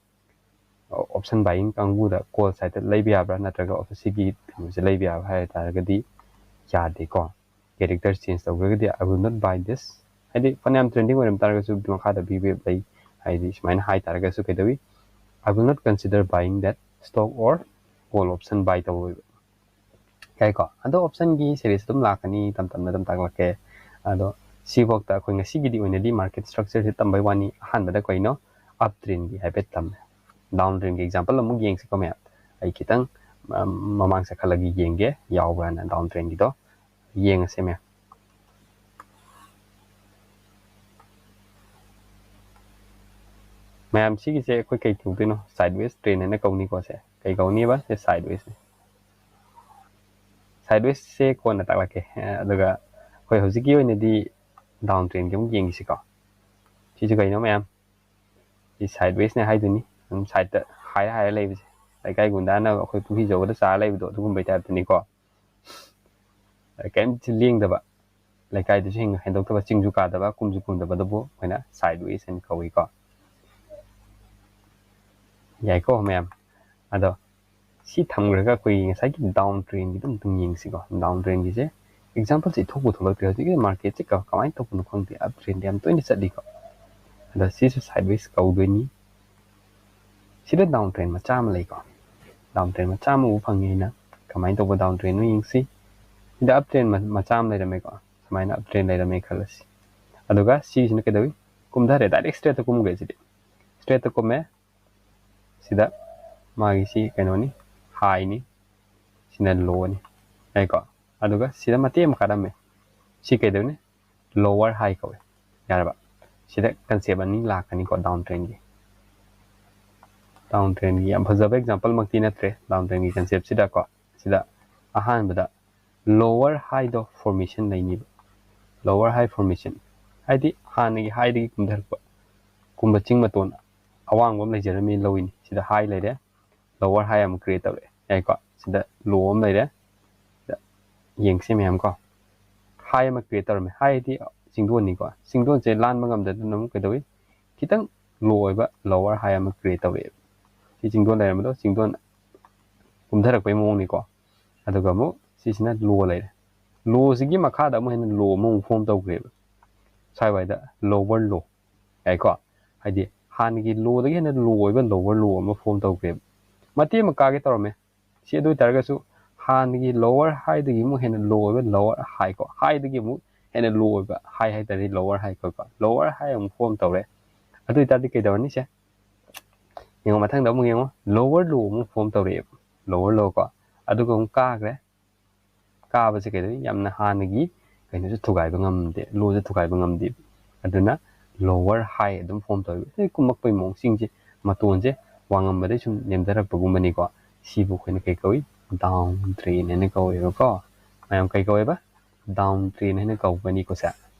option buying ꯀꯥꯡꯕꯨꯗ call sideꯇ ꯂꯩꯕ ꯌꯥꯕ꯭ꯔꯥ, ꯅꯠꯇ꯭ꯔꯒ ꯁꯤꯒꯤ ꯀꯩꯅꯣꯁꯦ ꯂꯩꯕ ꯌꯥꯕ꯭ꯔꯥ ꯍꯥꯏ ꯇꯥꯔꯒꯗꯤ ꯌꯥꯗꯦꯀꯣ꯫ Character change ꯇꯧꯈ꯭ꯔꯒꯗꯤ I will not buy this꯫ ꯍꯥꯏꯗꯤ ꯐꯅꯌꯥꯝ trending ꯑꯣꯏꯔꯝ ꯇꯥꯔꯒꯁꯨ ꯃꯈꯥꯗ V wave ꯂꯩ, ꯍꯥꯏꯗꯤ ꯁꯨꯃꯥꯏꯅ ꯍꯥꯏ ꯇꯥꯔꯒꯁꯨ ꯀꯩꯗꯧꯏ? "I will not consider buying that stock or call option buy" ꯇꯧꯔꯣꯏꯕ꯫ ꯌꯥꯏꯀꯣ? ꯑꯗꯣ option ꯒꯤ series ꯑꯗꯨꯝ ꯂꯥꯛꯀꯅꯤ, ꯇꯞ ꯇꯞꯅ ꯑꯗꯨꯝ ꯇꯥꯛꯂꯛꯀꯦ꯫ ꯑꯗꯣ ꯁꯤꯐꯥꯎꯗ ꯑꯩꯈꯣꯏ ꯉꯁꯤꯒꯤꯗꯤ ꯑꯣꯏꯅꯗꯤ market structure ꯁꯦ ꯇꯝꯕꯩ ꯋꯥꯅꯤ꯫ ꯑꯍꯥꯟꯕꯗ ꯀꯩꯅꯣ? Up trend ꯒꯤ ꯍꯥꯏꯐꯦꯠ ꯇꯝꯃꯦ꯫ Down trend ꯒꯤ example ꯑꯃꯨꯛ ꯌꯦꯡꯁꯤꯀꯣ ꯃꯌꯥꯝ꯫ ꯑꯩ ꯈꯤꯇꯪ, ꯑ, ꯃꯃꯥꯡ ꯆꯠꯈꯠꯂꯒ ꯌꯦꯡꯒꯦ, ꯌꯥꯎꯕ꯭ꯔꯥꯅ down trend ꯒꯤꯗꯣ꯫ ꯌꯦꯡꯉꯁꯦ ꯃꯌꯥꯝ꯫ ꯃꯌꯥꯝ, ꯁꯤꯒꯤꯁꯦ ꯑꯩꯈꯣꯏ ꯀꯩ ꯀꯧꯗꯣꯏꯅꯣ? Sideways trend ꯍꯥꯏꯅ ꯀꯧꯅꯤꯀꯣ꯫ ꯁꯦ ꯀꯩ ꯀꯧꯅꯤꯕ? ꯁꯦ sideways ꯅꯤ꯫ Sideways ꯁꯦ ꯀꯣꯟꯅ ꯇꯥꯛꯂꯛꯀꯦ꯫ ꯑꯗꯨꯒ ꯑꯩꯈꯣꯏ ꯍꯧꯖꯤꯛꯀꯤ ꯑꯣꯏꯅꯗꯤ down trend ꯒꯤ ꯑꯃꯨꯛ ꯌꯦꯡꯈꯤꯁꯤꯀꯣ꯫ ꯁꯤꯁꯨ ꯀꯩꯅꯣ ꯃꯌꯥꯝ? ꯁꯤ sideways ꯅꯦ ꯍꯥꯏꯗꯣꯏꯅꯤ꯫ ꯑꯗꯨꯝ side ꯇ ꯍꯥꯏꯔ ꯍꯥꯏꯔ ꯂꯩꯕꯁꯦ꯫ ꯂꯩꯀꯥꯏ ꯒꯨꯟꯗꯥꯅ ꯑꯩꯈꯣꯏ ꯄꯨꯈ꯭ꯔꯤ ꯑꯆꯧꯕꯗ ꯆꯥꯔ ꯂꯩꯕꯗꯣ, ꯑꯗꯨꯒꯨꯝꯕꯩ type ꯇꯅꯤꯀꯣ꯫ ꯀꯩꯝꯇ ꯂꯦꯡꯗꯕ, ꯂꯩꯀꯥꯏꯗꯁꯨ ꯍꯦꯟ-, ꯍꯦꯟꯗꯣꯛꯇꯕ, ꯆꯤꯡꯁꯨ ꯀꯥꯗꯕ, ꯀꯨꯝꯁꯨ ꯀꯨꯝꯗꯕꯗꯨꯕꯨ ꯑꯩꯈꯣꯏꯅ sideways ꯍꯥꯏꯅ ꯀꯧꯏꯀꯣ꯫ ꯌꯥꯏꯀꯣ ꯃꯌꯥꯝ? ꯑꯗꯣ ꯁꯤ ꯊꯝꯈ꯭ꯔꯒ ꯑꯩꯈꯣꯏꯒꯤ ꯉꯁꯥꯏꯒꯤ down trend ꯒꯤꯗꯣ ꯑꯝꯇꯪ ꯌꯦꯡꯁꯤꯀꯣ꯫ Down trend ꯒꯤꯁꯦ example ꯁꯦ ꯏꯊꯣꯛꯄꯨ ꯊꯣꯛꯂꯛꯇ꯭ꯔꯦ꯫ ꯍꯧꯖꯤꯛꯀꯤ market ꯁꯦ ꯀ-, ꯀꯃꯥꯏꯅ ꯇꯧꯕꯅꯣ ꯈꯪꯗꯦ, up trend ꯗ ꯌꯥꯝ ꯇꯣꯏꯅ ꯆꯠꯂꯤꯀꯣ꯫ ꯑꯗꯣ ꯁꯤꯁꯨ sideways ꯀꯧꯗꯣꯏꯅꯤ꯫ ꯁꯤꯗ down trend ꯃꯆꯥ ꯑꯃ ꯂꯩꯀꯣ꯫ Down trend ꯃꯆꯥ ꯑꯃ ꯎꯕ ꯐꯪꯉꯤ ꯑꯩꯅ꯫ ꯀꯃꯥꯏꯅ ꯇꯧꯕ down trend ꯅꯣ ꯌꯦꯡꯁꯤ꯫ ꯁꯤꯗ up trend ꯃ-, ꯃꯆꯥ ꯑꯃ ꯂꯩꯔꯝꯃꯦꯀꯣ꯫ ꯁꯨꯃꯥꯏꯅ up trend ꯂꯩꯔꯝꯃꯦ ꯈꯜꯂꯁꯤ꯫ ꯑꯗꯨꯒ ꯁꯤꯁꯤꯅ ꯀꯩꯗꯧꯏ? ꯀꯨꯝꯊꯔꯦ, direct straight ꯇ ꯀꯨꯝꯈ꯭ꯔꯦ ꯁꯤꯗꯤ꯫ Straight ꯇ ꯀꯨꯝꯃꯦ꯫ ꯁꯤꯗ ꯃꯥꯒꯤ ꯁꯤ ꯀꯩꯅꯣꯅꯤ, high ꯅꯤ, ꯁꯤꯅ low ꯅꯤ꯫ ꯌꯥꯏꯀꯣ? ꯑꯗꯨꯒ ꯁꯤꯗ ꯃꯇꯦꯛ ꯑꯃ ꯀꯥꯔꯝꯃꯦ꯫ ꯁꯤ ꯀꯩꯗꯧꯅꯤ? Lower high ꯀꯧꯋꯦ꯫ ꯌꯥꯔꯕ? ꯁꯤꯗ concept ꯑꯅꯤ ꯂꯥꯛꯀꯅꯤꯀꯣ down trend ꯒꯤ꯫ Down trend ꯒꯤ ꯌꯥꯝ ꯐꯖꯕ example ꯃꯛꯇꯤ ꯅꯠꯇ꯭ꯔꯦ, down trend ꯒꯤ concept ꯁꯤꯗꯀꯣ꯫ ꯁꯤꯗ ꯑꯍꯥꯟꯕꯗ lower high ꯗꯣ formation ꯂꯩꯅꯤꯕ꯫ Lower high formation ꯍꯥꯏꯗꯤ ꯍꯥꯟꯅꯒꯤ high ꯗꯒꯤ ꯀꯨꯝꯊꯔꯛꯄ, ꯀꯨꯝꯕ ꯆꯤꯡ ꯃꯇꯣꯟ ꯑꯋꯥꯡꯕ ꯑꯃ ꯂꯩꯖꯔꯝꯃꯤ ꯂꯧꯏꯅꯤ꯫ ꯁꯤꯗ high ꯂꯩꯔꯦ, lower high ꯑꯃ create ꯇꯧꯔꯛꯑꯦ꯫ ꯌꯥꯏꯀꯣ? ꯁꯤꯗ low ꯑꯃ ꯂꯩꯔꯦ꯫ ꯁꯤꯗ ꯌꯦꯡꯁꯤ ꯃꯌꯥꯝ ꯀꯣ꯫ High ꯑꯃ create ꯇꯧꯔꯝꯃꯦ꯫ High ꯗꯤ ꯆꯤꯡꯗꯣꯟꯅꯤꯀꯣ꯫ ꯆꯤꯡꯗꯣꯟꯁꯦ ꯂꯥꯟꯕ ꯉꯝꯗꯗꯅ ꯑꯃꯨꯛ ꯀꯩꯗꯧꯏ? ꯈꯤꯇꯪ low ꯑꯣꯏꯕ lower high ꯑꯃ create ꯇꯧꯔꯛꯑꯦꯕ꯫ ꯁꯤ ꯆꯤꯡꯗꯣꯟ ꯂꯩꯔꯝꯕꯗꯣ ꯆꯤꯡꯗꯣꯟ ꯀꯨꯝꯊꯔꯛꯄꯩ ꯃꯑꯣꯡꯅꯤꯀꯣ꯫ ꯑꯗꯨꯒ ꯑꯃꯨꯛ ꯁꯤꯁꯤꯅ low ꯂꯩꯔꯦ꯫ Low ꯁꯤꯒꯤ ꯃꯈꯥꯗ ꯑꯃꯨꯛ ꯍꯦꯟꯅ low ꯑꯃꯃꯨꯛ form ꯇꯧꯈ꯭ꯔꯦꯕ꯫ ꯁ꯭ꯋꯥꯏꯋꯥꯏꯗ lower low꯫ ꯌꯥꯏꯀꯣ? ꯍꯥꯏꯗꯤ ꯍꯥꯟꯅꯒꯤ ꯂꯣꯗꯒꯤ ꯍꯦꯟꯅ ꯂꯣ ꯑꯣꯏꯕ ꯂꯣꯋꯔ ꯂꯣ ꯑꯃ ꯐꯣꯝ ꯇꯧꯈ꯭ꯔꯦꯕ꯫ ꯃꯇꯦꯛ ꯑꯃ ꯀꯥꯒꯦ ꯇꯧꯔꯝꯃꯦ꯫ ꯁꯤ ꯑꯗꯨ ꯑꯣꯏꯇꯥꯔꯒꯁꯨ ꯍꯥꯟꯅꯒꯤ ꯂꯣꯋꯔ ꯍꯥꯏꯗꯒꯤ ꯑꯃꯨꯛ ꯍꯦꯟꯅ ꯂꯣ ꯑꯣꯏꯕ ꯂꯣꯋꯔ ꯍꯥꯏ ꯀꯣ, ꯍꯥꯏꯗꯒꯤ ꯑꯃꯨꯛ ꯍꯦꯟꯅ ꯂꯣ ꯑꯣꯏꯕ ꯍꯥꯏ ꯍꯥꯏꯇꯥꯔꯗꯤ ꯂꯣꯋꯔ ꯍꯥꯏ ꯀꯣ, ꯂꯣꯋꯔ ꯍꯥꯏ ꯑꯃꯨꯛ ꯐꯣꯝ ꯇꯧꯔꯦ꯫ ꯑꯗꯨ ꯑꯣꯏꯇꯥꯔꯗꯤ ꯀꯩꯗꯧꯔꯅꯤ ꯁꯦ? ꯌꯦꯡꯉꯣ, ꯃꯊꯪꯗ ꯑꯃꯨꯛ ꯌꯦꯡꯉꯣ, ꯂꯣꯋꯔ ꯂꯣ ꯑꯃꯨꯛ ꯐꯣꯝ ꯇꯧꯔꯛꯑꯦꯕ, ꯂꯣꯋꯔ ꯂꯣ ꯀꯣ꯫ ꯑꯗꯨꯒ ꯑꯃꯨꯛ ꯀꯥꯈ꯭ꯔꯦ꯫ ꯀꯥꯕꯁꯦ ꯀꯩꯗꯧꯏ? ꯌꯥꯝꯅ ꯍꯥꯟꯅꯒꯤ ꯀꯩꯅꯣꯁꯦ ꯊꯨꯒꯥꯏꯕ ꯉꯝꯗꯦ, ꯂꯣꯁꯦ ꯊꯨꯒꯥꯏꯕ ꯉꯝꯗꯦ꯫ ꯑꯗꯨꯅ ꯂꯣꯋꯔ ꯍꯥꯏ ꯑꯗꯨꯝ ꯐꯣꯝ ꯇꯧꯋꯦꯕ꯫ ꯑꯗꯩ ꯀꯨꯝꯃꯛꯄꯒꯤ ꯃꯑꯣꯡꯁꯤꯡꯁꯦ, ꯃꯇꯣꯟꯁꯦ ꯋꯥꯡꯉꯝꯕꯗꯒꯤ ꯁꯨꯝ ꯅꯦꯝꯊꯔꯛꯄꯒꯨꯝꯕꯅꯤꯀꯣ꯫ ꯁꯤꯕꯨ ꯑꯩꯈꯣꯏꯅ ꯀꯩ ꯀꯧꯏ? ꯗꯥꯎꯟ ꯇ꯭ꯔꯦꯟ ꯍꯥꯏꯅ ꯀꯧꯋꯦꯕꯀꯣ꯫ ꯃꯌꯥꯝ ꯀꯩ ꯀꯧꯋꯦꯕ? ꯗꯥꯎꯟ ꯇ꯭ꯔꯦꯟ ꯍꯥꯏꯅ ꯀꯧꯕꯅꯤꯀꯣ ꯁꯦ꯫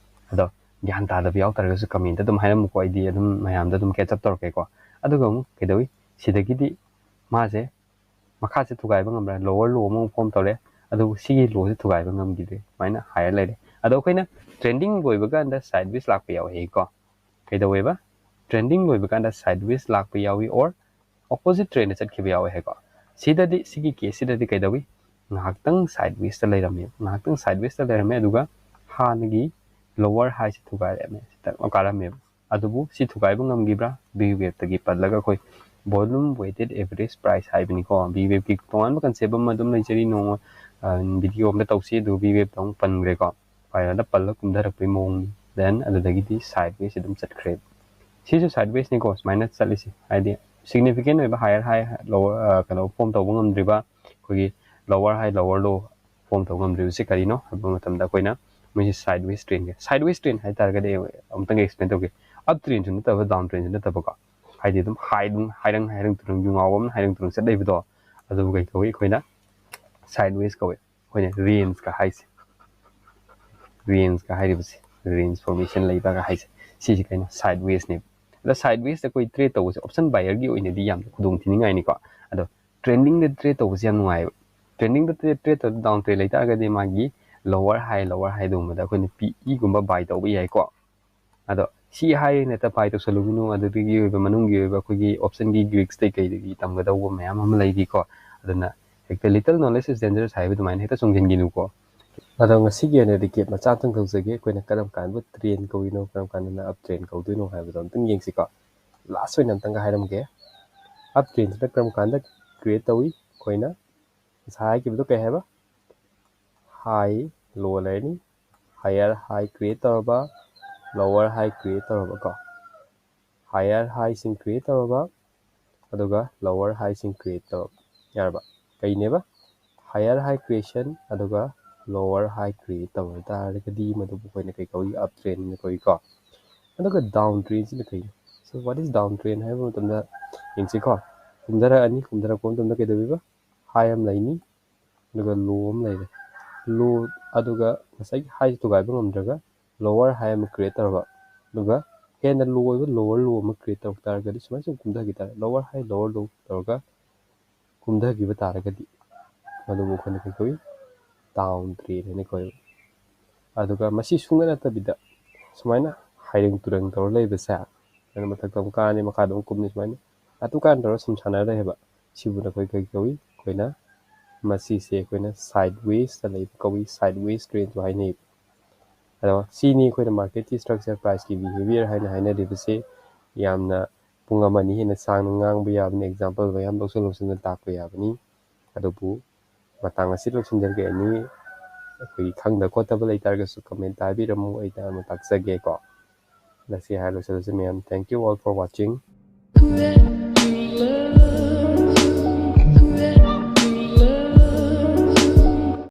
ꯑꯗꯣ ꯒ꯭ꯌꯥꯟ ꯇꯥꯗꯕ ꯌꯥꯎ ꯇꯥꯔꯒꯁꯨ ꯀꯃꯦꯟꯇ ꯑꯗꯨꯝ ꯍꯥꯏꯔꯝꯃꯨꯀꯣ, ꯑꯩꯗꯤ ꯑꯗꯨꯝ ꯃꯌꯥꯝꯗ ꯑꯗꯨꯝ ꯀꯦꯠꯆ ꯑꯞ ꯇꯧꯔꯛꯀꯦꯀꯣ꯫ ꯑꯗꯨꯒ ꯑꯃꯨꯛ ꯀꯩꯗꯧꯏ? ꯁꯤꯗꯒꯤꯗꯤ ꯃꯥꯁꯦ ꯃꯈꯥꯁꯦ ꯊꯨꯒꯥꯏꯕ ꯉꯝꯕ꯭ꯔꯥ? ꯂꯣꯋꯔ ꯂꯣ ꯑꯃ ꯐꯣꯝ ꯇꯧꯔꯦ, ꯑꯗꯨꯕꯨ ꯁꯤꯒꯤ ꯂꯣꯁꯦ ꯊꯨꯒꯥꯏꯕ ꯉꯝꯈꯤꯗ꯭ꯔꯦ, ꯁꯨꯃꯥꯏꯅ ꯍꯥꯏꯔ ꯂꯩꯔꯦ꯫ ꯑꯗꯣ ꯑꯩꯈꯣꯏꯅ ꯇ꯭ꯔꯦꯟꯗꯤꯡ ꯂꯣꯏꯕ ꯀꯥꯟꯗ ꯁꯥꯏꯠ ꯋꯦꯁ ꯂꯥꯛꯄ ꯌꯥꯎꯋꯦ ꯀꯣ꯫ ꯀꯩꯗꯧꯋꯦꯕ? ꯇ꯭ꯔꯦꯟꯗꯤꯡ ꯂꯣꯏꯕ ꯀꯥꯟꯗ ꯁꯥꯏꯠ ꯋꯦꯁ ꯂꯥꯛꯄ ꯌꯥꯎꯏ, ꯑꯣꯔ ꯑꯣꯄꯣꯖꯤꯠ ꯇ꯭ꯔꯦꯟꯗ ꯆꯠꯈꯤꯕ ꯌꯥꯎꯋꯦ ꯍꯥꯏꯀꯣ꯫ ꯁꯤꯗꯗꯤ, ꯁꯤꯒꯤ ꯀꯦꯁꯁꯤꯗꯗꯤ ꯀꯩꯗꯧꯏ? ꯉꯥꯏꯍꯥꯛꯇꯪ ꯁꯥꯏꯠ ꯋꯦꯁꯇ ꯂꯩꯔꯝꯃꯦ, ꯉꯥꯏꯍꯥꯛꯇꯪ ꯁꯥꯏꯠ ꯋꯦꯁꯇ ꯂꯩꯔꯝꯃꯦ, ꯑꯗꯨꯒ ꯍꯥꯟꯅꯒꯤ ꯂꯣꯋꯔ ꯍꯥꯏꯁꯦ ꯊꯨꯒꯥꯏꯔꯛꯑꯝꯃꯦ, ꯁꯤꯗ ꯀꯥꯔꯝꯃꯦꯕ꯫ ꯑꯗꯨꯕꯨ ꯁꯤ ꯊꯨꯒꯥꯏꯕ ꯉꯝꯈꯤꯕ꯭ꯔꯥ? ꯚꯤ ꯋꯦꯞꯇꯒꯤ ꯄꯜꯂꯒ ꯑꯩꯈꯣꯏ volume weighted average price ꯍꯥꯏꯕꯅꯤꯀꯣ꯫ ꯚꯤ ꯋꯦꯞꯀꯤ ꯇꯣꯉꯥꯟꯕ ꯀꯟꯁꯦꯞ ꯑꯃ ꯑꯗꯨꯝ ꯂꯩꯖꯔꯤ, ꯅꯣꯡꯃ ꯚꯤꯗꯤꯑꯣ ꯑꯃꯗ ꯇꯧꯁꯤ, ꯑꯗꯨ ꯚꯤ ꯋꯦꯞꯇ ꯑꯃꯨꯛ ꯄꯟꯈ꯭ꯔꯦꯀꯣ꯫ ꯐꯥꯏꯅꯦꯜꯗ ꯄꯜꯂ ꯀꯨꯝꯊꯔꯛꯄꯒꯤ ꯃꯑꯣꯡꯅꯤ꯫ ꯗꯦꯟ ꯑꯗꯨꯗꯒꯤꯗꯤ ꯁꯥꯏꯠ ꯋꯦꯁ ꯑꯗꯨꯝ ꯆꯠꯈ꯭ꯔꯦ꯫ ꯁꯤꯁꯨ ꯁꯥꯏꯠ ꯋꯦꯁꯅꯤꯀꯣ ꯁꯨꯃꯥꯏꯅ ꯆꯠꯂꯤꯁꯦ, ꯍꯥꯏꯗꯤ ꯁꯤꯒꯅꯤꯐꯤꯀꯦꯟ ꯑꯣꯏꯕ ꯍꯥꯏꯌꯔ ꯍꯥꯏ, ꯂꯣꯋꯔ, ꯀꯩꯅꯣ, ꯐꯣꯝ ꯇꯧꯕ ꯉꯝꯗ꯭ꯔꯤꯕ, ꯑꯩꯈꯣꯏꯒꯤ ꯂꯣꯋꯔ ꯍꯥꯏ, ꯂꯣꯋꯔ ꯂꯣ ꯐꯣꯝ ꯇꯧꯕ ꯉꯝꯗ꯭ꯔꯤꯕꯁꯤ ꯀꯔꯤꯅꯣ ꯍꯥꯏꯕ ꯃꯇꯝꯗ ꯑꯩꯈꯣꯏꯅ ꯃꯣꯏꯁꯤ ꯁꯥꯏꯠ ꯋꯦꯁ ꯇ꯭ꯔꯦꯟꯒꯤ, ꯁꯥꯏꯠ ꯋꯦꯁ ꯇ꯭ꯔꯦꯟ ꯍꯥꯏꯇꯥꯔꯒꯗꯤ ꯑꯃꯨꯛꯇꯪ ꯑꯦꯛꯁꯄ꯭ꯂꯦꯟ ꯇꯧꯒꯦ꯫ ꯑꯞ ꯇ꯭ꯔꯦꯟꯁꯨ ꯅꯠꯇꯕ, ꯗꯥꯎꯟ ꯇ꯭ꯔꯦꯟꯁꯨ ꯅꯠꯇꯕꯀꯣ, ꯍꯥꯏꯗꯤ ꯑꯗꯨꯝ ꯍꯥꯏ ꯑꯗꯨꯝ ꯍꯥꯏꯔꯪ ꯍꯥꯏꯔꯪ ꯇꯨꯔꯪ ꯌꯨ ꯉꯥꯎꯕ ꯑꯃ ꯍꯥꯏꯔꯪ ꯇꯨꯔꯪ ꯆꯠ ꯂꯩꯕꯗꯣ, ꯑꯗꯨꯕꯨ ꯀꯩ ꯀꯧꯏ? ꯑꯩꯈꯣꯏꯅ ꯁꯥꯏꯠ ꯋꯦꯁ ꯀꯧꯏ꯫ ꯑꯩꯈꯣꯏꯅ ꯔꯦꯟꯖꯀ ꯍꯥꯏꯁꯦ, ꯔꯦꯟꯖꯀ ꯍꯥꯏꯔꯤꯕꯁꯦ, ꯔꯦꯟꯖ ꯐꯣꯔꯃꯦꯁꯟ ꯂꯩꯕꯒ ꯍꯥꯏꯁꯦ, ꯁꯤꯁꯦ ꯀꯩꯅꯣ? ꯁꯥꯏꯠ ꯋꯦꯁꯅꯦꯕ꯫ ꯑꯗ ꯁꯥꯏꯠ ꯋꯦꯁꯇ ꯑꯩꯈꯣꯏ ꯇ꯭ꯔꯦꯠ ꯇꯧꯕꯁꯦ ꯑꯣꯞꯁꯟ ꯕꯥꯏꯌꯔꯒꯤ ꯑꯣꯏꯅꯗꯤ ꯌꯥꯝꯅ ꯈꯨꯗꯣꯡ ꯊꯤꯅꯤꯡꯉꯥꯏꯅꯤꯀꯣ꯫ ꯑꯗꯣ ꯇ꯭ꯔꯦꯟꯗꯤꯡꯗ ꯇ꯭ꯔꯦꯠ ꯇꯧꯕꯁꯦ ꯌꯥꯝ ꯅꯨꯡꯉꯥꯏꯌꯦꯕ꯫ ꯇ꯭ꯔꯦꯟꯗꯤꯡꯗ ꯇ꯭ꯔꯦꯠ, ꯇ꯭ꯔꯦꯠ ꯇꯧꯕ ꯗꯥꯎꯟ ꯇ꯭ꯔꯦꯟ ꯂꯩꯇꯥꯔꯒꯗꯤ ꯃꯥꯒꯤ ꯂꯣꯋꯔ ꯍꯥꯏ, ꯂꯣꯋꯔ ꯍꯥꯏ ꯑꯗꯨꯒꯨꯝꯕꯗ ꯑꯩꯈꯣꯏꯅ ꯄꯤ ꯏꯒꯨꯝꯕ ꯕꯥꯏ ꯇꯧꯕ ꯌꯥꯏꯀꯣ꯫ ꯑꯗꯣ ꯁꯤ ꯍꯥꯏ ꯍꯦꯛꯇ ꯕꯥꯏ ꯇꯧꯁꯜꯂꯨꯒꯅꯨ, ꯑꯗꯨꯗꯒꯤ ꯑꯣꯏꯕ ꯃꯅꯨꯡꯒꯤ ꯑꯣꯏꯕ ꯑꯩꯈꯣꯏꯒꯤ ꯑꯣꯞꯁꯟꯒꯤ ꯒ꯭ꯔꯤꯛꯁꯇꯩ ꯀꯩꯗꯒꯤ ꯇꯝꯒꯗꯧꯕ ꯃꯌꯥꯝ ꯑꯃ ꯂꯩꯔꯤꯀꯣ꯫ ꯑꯗꯨꯅ ꯍꯦꯛꯇ little knowledge is dangerous ꯍꯥꯏꯕ ꯑꯗꯨꯃꯥꯏꯅ ꯍꯦꯛꯇ ꯆꯣꯡꯁꯤꯟꯈꯤꯅꯨꯀꯣ꯫ ꯑꯗꯣ ꯉꯁꯤꯒꯤ ꯑꯣꯏꯅ recap ꯃꯆꯥ ꯑꯝꯇꯪ ꯇꯧꯖꯒꯦ꯫ ꯑꯩꯈꯣꯏꯅ ꯀꯔꯝ ꯀꯥꯟꯗ trend ꯀꯧꯔꯤꯅꯣ, ꯀꯔꯝ ꯀꯥꯟꯗꯅ up trend ꯀꯧꯗꯣꯏꯅꯣ ꯍꯥꯏꯕꯗꯣ ꯑꯝꯇꯪ ꯌꯦꯡꯁꯤꯀꯣ꯫ Last ꯑꯣꯏꯅ ꯑꯝꯇꯪꯒ ꯍꯥꯏꯔꯝꯒꯦ, up trendꯁꯤꯅ ꯀꯔꯝ ꯀꯥꯟꯗ create ꯇꯧꯏ? ꯑꯩꯈꯣꯏꯅ ꯉꯁꯥꯏ ꯍꯥꯏꯈꯤꯕꯗꯣ ꯀꯩ ꯍꯥꯏꯕ? High low ꯂꯩꯔꯅꯤ, higher high create ꯇꯧꯔꯕ, lower high create ꯇꯧꯔꯕ ꯀꯣ꯫ Higher highꯁꯤꯡ create ꯇꯧꯔꯕ, ꯑꯗꯨꯒ lower highꯁꯤꯡ create ꯇꯧꯔꯕ꯫ ꯌꯥꯔꯕ? ꯀꯩꯅꯦꯕ? Higher high creation ꯑꯗꯨꯒ lower high create ꯇꯧꯔ ꯇꯥꯔꯒꯗꯤ ꯃꯗꯨꯕꯨ ꯑꯩꯈꯣꯏꯅ ꯀꯩ ꯀꯧꯏ? Up trend ꯍꯥꯏꯅ ꯀꯧꯏꯀꯣ꯫ ꯑꯗꯨꯒ down trendꯁꯤꯅ ꯀꯩꯅꯣ? So what is down trend ꯍꯥꯏꯕ ꯃꯇꯝꯗ ꯌꯦꯡꯁꯤꯀꯣ꯫ ꯀꯨꯝꯊꯔꯛꯑꯅꯤ, ꯀꯨꯝꯊꯔꯛꯄ ꯃꯇꯝꯗ ꯀꯩꯗꯧꯕꯤꯕ? High ꯑꯃ ꯂꯩꯅꯤ, ꯑꯗꯨꯒ low ꯑꯃ ꯂꯩꯔꯦ꯫ Low, ꯑꯗꯨꯒ ꯉꯁꯥꯏꯒꯤ highꯁꯦ ꯊꯨꯒꯥꯏꯕ ꯉꯝꯗ꯭ꯔꯒ lower high ꯑꯃ create ꯇꯧꯔꯕ, ꯑꯗꯨꯒ ꯍꯦꯟꯅ low ꯑꯣꯏꯕ lower low ꯑꯃ create ꯇꯧꯔꯛ ꯇꯥꯔꯒꯗꯤ ꯁꯨꯃꯥꯏꯅ ꯁꯨꯝ ꯀꯨꯝꯊꯈꯤ ꯇꯥꯔꯦ, lower high lower low ꯇꯧꯔꯒ ꯀꯨꯝꯊꯈꯤꯕ ꯇꯥꯔꯒꯗꯤ ꯃꯗꯨꯕꯨ ꯑꯩꯈꯣꯏꯅ ꯀꯩ ꯀꯧꯏ? Down trend ꯍꯥꯏꯅ ꯀꯧꯏ꯫ ꯑꯗꯨꯒ ꯃꯁꯤ ꯁꯨꯡꯅ ꯅꯠꯇꯕꯤꯗ ꯁꯨꯃꯥꯏꯅ ꯍꯥꯏꯔꯦꯡ ꯇꯨꯔꯦꯡ ꯇꯧꯔ ꯂꯩꯕꯁꯦ, ꯑꯗꯨꯅ ꯃꯊꯛꯇ ꯑꯃꯨꯛ ꯀꯥꯔꯅꯤ, ꯃꯈꯥꯗ ꯑꯃꯨꯛ ꯀꯨꯝꯅꯤ, ꯁꯨꯃꯥꯏꯅ ꯑꯗꯨ ꯀꯥꯟ ꯇꯧꯔ ꯁꯨꯝ ꯁꯥꯟꯅꯔ ꯂꯩꯌꯦꯕ꯫ ꯁꯤꯕꯨ ꯑꯩꯈꯣꯏ ꯀꯩ ꯀꯧꯏ? ꯑꯩꯈꯣꯏꯅ ꯃꯁꯤꯁꯦ ꯑꯩꯈꯣꯏꯅ sidewaysꯇ ꯂꯩꯕ ꯀꯧꯏ, sideways trendꯁꯨ ꯍꯥꯏꯅꯩ꯫ ꯑꯗꯣ ꯁꯤꯅꯤ ꯑꯩꯈꯣꯏꯅ marketꯀꯤ structure, priceꯀꯤ behavior ꯍꯥꯏꯅ ꯍꯥꯏꯅꯔꯤꯕꯁꯤ꯫ ꯌꯥꯝꯅ ꯄꯨꯡ ꯑꯃ ꯑꯅꯤ ꯍꯦꯟꯅ ꯁꯥꯡꯅ ꯉꯥꯡꯕ ꯌꯥꯕꯅꯤ, example ꯃꯌꯥꯝ ꯂꯧꯁꯤꯟ ꯂꯧꯁꯤꯟꯗꯅ ꯇꯥꯛꯄ ꯌꯥꯕꯅꯤ꯫ ꯑꯗꯨꯕꯨ ꯃꯇꯥꯡ ꯑꯁꯤ ꯂꯣꯏꯁꯤꯟꯖꯔꯒꯦ꯫ ꯑꯦꯅꯤ ꯑꯩꯈꯣꯏꯒꯤ ꯈꯪꯗ ꯈꯣꯠꯇꯕ ꯂꯩꯇꯥꯔꯒꯁꯨ comment ꯍꯥꯏꯕꯤꯔꯝꯃꯨ, ꯑꯩ ꯑꯃꯨꯛ ꯇꯥꯛꯆꯒꯦꯀꯣ꯫ ꯉꯁꯤ ꯍꯥꯏꯔ ꯂꯣꯏꯁꯤꯜꯂꯁꯤ ꯃꯌꯥꯝ꯫ Thank you all for watching.